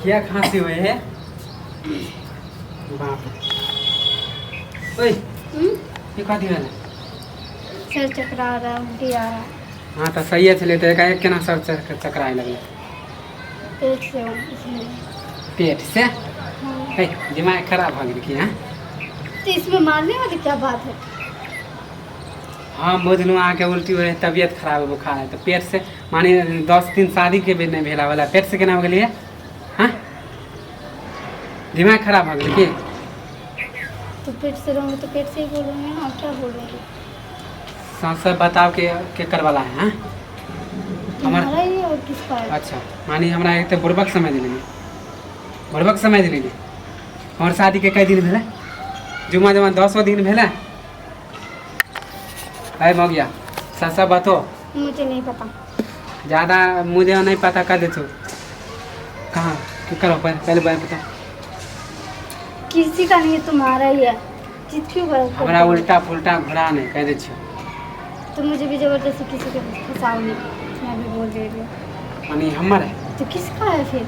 किया खांसी हुए है बाप रे। ओए ये कथी भेलै? सर चकरा रहा है, उल्टी आ रहा है। हाँ तऽ सहिए छलै तऽ एकाएक केना सर चकराए लगलै? पेट से हो, इसलिए। पेट से? हाँ। हे, दिमाग खराब भऽ गेल की? हाँ। तो इसमें मारने वाली क्या बात है? हम बुझलहुँ अहाँके उल्टी होइ है, तबियत खराब है, बुखार है, तऽ पेट से माने 10 दिन शादीके भी नहि भेला वाला पेट से केना हो गेलियै? हाँ, दिमाग खराब भऽ गेल की? तो पेट से रहूँगी तो पेट से ही बोलूँगी ना, और क्या बोलूँगी? साँस सब बताओ के केकर वाला है? हाँ, हमर तुम्हारा ही है और किसका है? अच्छा, माने हमरा एक तऽ बुड़बक समझ लेली, बुड़बक समझ लेली। हमर शादीके कई दिन भेलै? जुमा जुमा 10 दिन भेलै? अरे मगिया, सच सच बतो। मुझे नहीं पता। ज़्यादा मुझे नहीं पता कर दे तू। कहाँ क्यों करो? पहले पहले बताओ। किसी का नहीं है, तुम्हारा ही है। जिद क्यों करो? हमरा उल्टा पुल्टा घोड़ा नहीं कह दे छियो। तो मुझे भी जबरदस्ती किसी के फंसाओ नहीं, मैं भी बोल दे रही हूँ। मानी हमर है। तो किसका है फिर?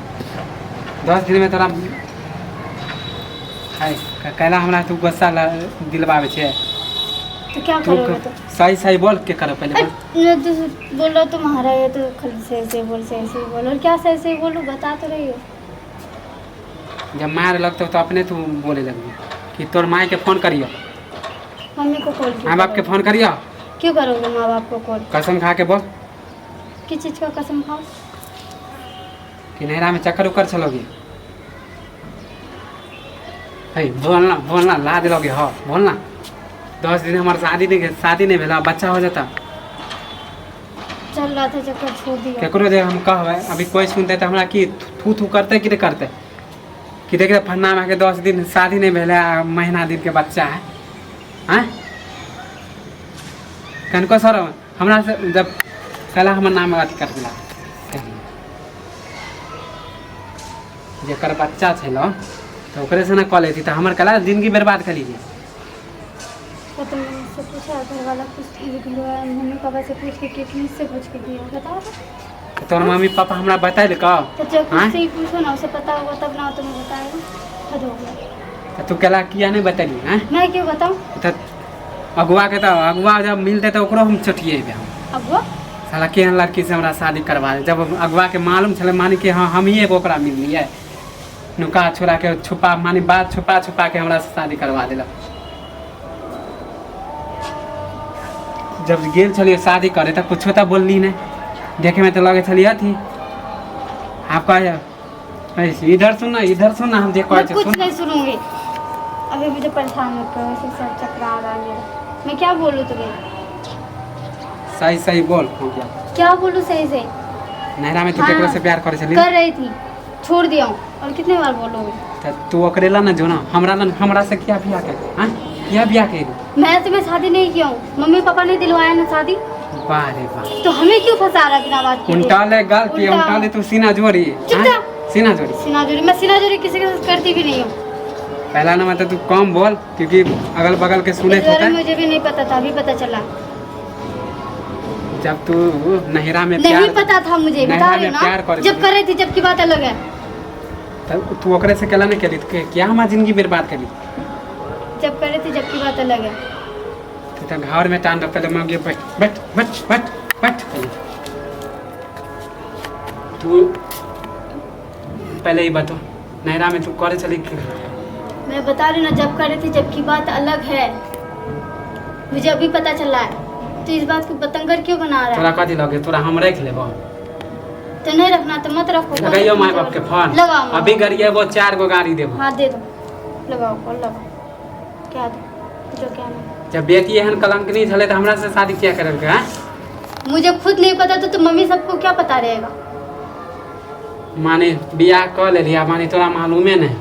10 दिन में तोरा है कैला हमरा तू गुस्सा दिलवावे छे। तो क्या तू करोगे तो? सही सही बोल के करो पहले बोल। अरे, मैं तो बोल रहा तुम्हारा है तो खाली सही से बोल, सही से बोल। और क्या सही से बोलूँ, बता तो रही हो। जब मार लगतो तो अपने तू बोले लगबी कि तोर माई के फोन करियो। मम्मी को कॉल क्यों माँ बाप के करोगे? फोन करियो। क्यों करोगे माँ बाप को कॉल? कसम खा के बोल। किस चीज़ का कसम खाओ? कि नैहरा में चक्कर उक्कर छलोगी? है बोलना, बोलना, ला दिलोगे। हाँ, बोलना। 10 दिन हमार शादी नहीं, शादी नहीं भेला, बच्चा हो जाता। चल रहा था चक्कर, छोड़ दिया। केकरो जे हम कहबै अभी कोई सुनते तऽ हमरा की थू थू करतै कि नहि करतै कि देख फन्ना के 10 दिन शादी नहीं भेलै आ महीना दिन के बच्चा है। आँय कनको सर हमरा से जब कला हमर नाम अथी कर देला जेकर बच्चा छल तऽ ओकरे से ने कऽ लेती तऽ हमर कला जिंदगी बर्बाद कर लीजिए। तो तुमने मुझसे पूछा? घर वाला कुछ मम्मी पापा से पूछ के कि मुझसे पूछ के किया, बताओ तो। तोहर मम्मी पापा हमरा बतेलकौ? तो जब हाँ? उससे ही पूछो ना, उसे पता होगा तब ना तुम्हें बताएगा। हद हो गया। तऽ तू केला किया नहीं बतेली? हैं? मैं क्यों बताऊँ? तऽ अगुआ के तऽ अगुआ जब मिलते तऽ ओकरो हम चोटिएबै हम। अब वो साला केहन लड़की से हमरा शादी करवा दे। जब अगुआ के मालूम छलै मानी कि हाँ हमही एगो ओकरा मिललियै, नुका छुरा के छुपा मानी बात छुपा छुपा के हमरा से शादी करवा देलक। जब गेल छलियै शादी करे तऽ कुछो तऽ बोलली नहि, देखे में तऽ लगै छलियै अथी। आप कहे ऐसे, इधर सुन ना, इधर सुन ना, हम जे कहै मैं छियै कुछ सुन। नहीं सुनूंगी। अभी मुझे परेशान मत करो, ऐसे सब चकरा रहा है मेरा। मैं क्या बोलूँ तुम्हें? सही सही बोल, हो गया। क्या बोलूँ सही सही? नैहरा में तू हाँ। केकरो से प्यार करे छली? कर रही थी, छोड़ दिया हूँ। और कितने बार बोलोगे? तऽ तू ओकरे ला ना जो ना, हमरा ला हमरा से किया बियाह के? हाँ, किया बियाह के? मैं तुम्हें शादी नहीं किया हूँ, मम्मी पापा ने दिलवाया ना शादी। वाह रे वाह। तो हमें क्यों फंसा रहा बिना बात के? उल्टा ले गलती। उल्टा। उल्टा ले तू सीना जोड़ी। चुप हाँ? जा। सीना जोड़ी। सीना जोड़ी, मैं सीना जोड़ी किसी के साथ करती भी नहीं हूँ। पहला नंबर तो तू कम बोल क्योंकि अगल बगल के सुने इस बारे होते। में मुझे भी नहीं पता था, अभी पता चला। जब तू नहिरा में नहीं प्यार पता था मुझे, बता नैहरा रही में हूँ ना। प्यार करे जब थी। कर रही थी जब की बात अलग है। तब तू ओकरे से केला नहीं केली? तो क्या हमार जिंदगी बर्बाद करी? जब कर रही थी जब की बात अलग है। तू तो घर में टांड पहले मांगिए। बैठ बैठ बैठ बैठ बैठ। पहले तू पहले ही बतो, नैहरा में तू करे चली कि? मैं बता रही हूँ ना, जब कर रही थी जब की बात अलग है। मुझे अभी पता चला है, तो इस बात को बतंगर क्यों बना रहा है? तोरा कथी लगे? तोरा हम रख लेबो? तो नहीं रखना तो मत रखो। लगाइयो माय बाप के फोन। लगाओ माँ अभी बाप। गरिएबो, 4 गो गाड़ी देबो। हाँ दे दो, लगाओ कॉल लगाओ। क्या दो जो क्या नहीं। जब बेटी एहन कलंकनी छलै तऽ हमरा से शादी किया करलकै? हैं? मुझे खुद नहीं पता तो मम्मी सबको क्या पता रहेगा? माने बियाह कऽ लेली आ माने तोरा मालूमे नहीं।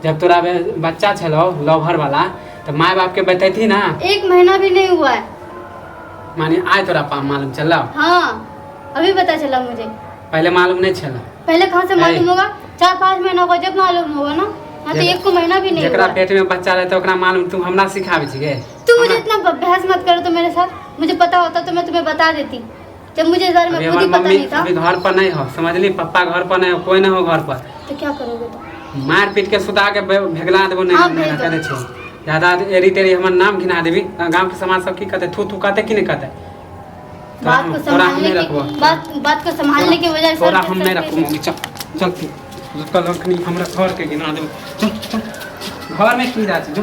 जब तोरा बच्चा छलौ लवहर वाला तऽ माय बाप के बतैती ना। 1 महीना भी नहीं हुआ है। माने आय तोरा पा मालूम चलौ? हाँ, अभी पता चला मुझे। पहले मालूम नहीं छलौ? पहले कहाँ से नहीं। मालूम होगा? 4-5 महीना होगा जब मालूम होगा ना। हाँ तो एक को महीना भी नहीं जकरा हुआ। पेट में बच्चा रहता ओकरा मालूम? तू हमरा सिखाबै छिगे? तू मुझे इतना बहस मत करो तो मेरे साथ। मुझे पता होता तो मैं तुम्हें बता देती। जब मुझे इस बारे में अभी खुद ही हमर पता मम्मी नहीं था। अभी घर पर नहीं हो, समझली? पप्पा घर पर नहीं हो, कोई नहीं हो घर पर। तो क्या करोगे तुम? मार पीट के सुता के भेगला देबो। नहीं हाँ, नहीं भेज दो। कह दे छौ ज्यादा एरी तेरी हमर नाम घिना देबी। गांव के समाज सब की कहते? थू थू कहते कि नहीं कहते? तोरा बात को तोरा हम संभालने नहीं रखबो। की बात, बात को संभालने के बजाय सर तोरा पे हम सर नहीं पे- रखबो मम्मी। चल चल तू कल अखनी हमरा घर के घिना देबो। चल चल, घर में की जा छै जो।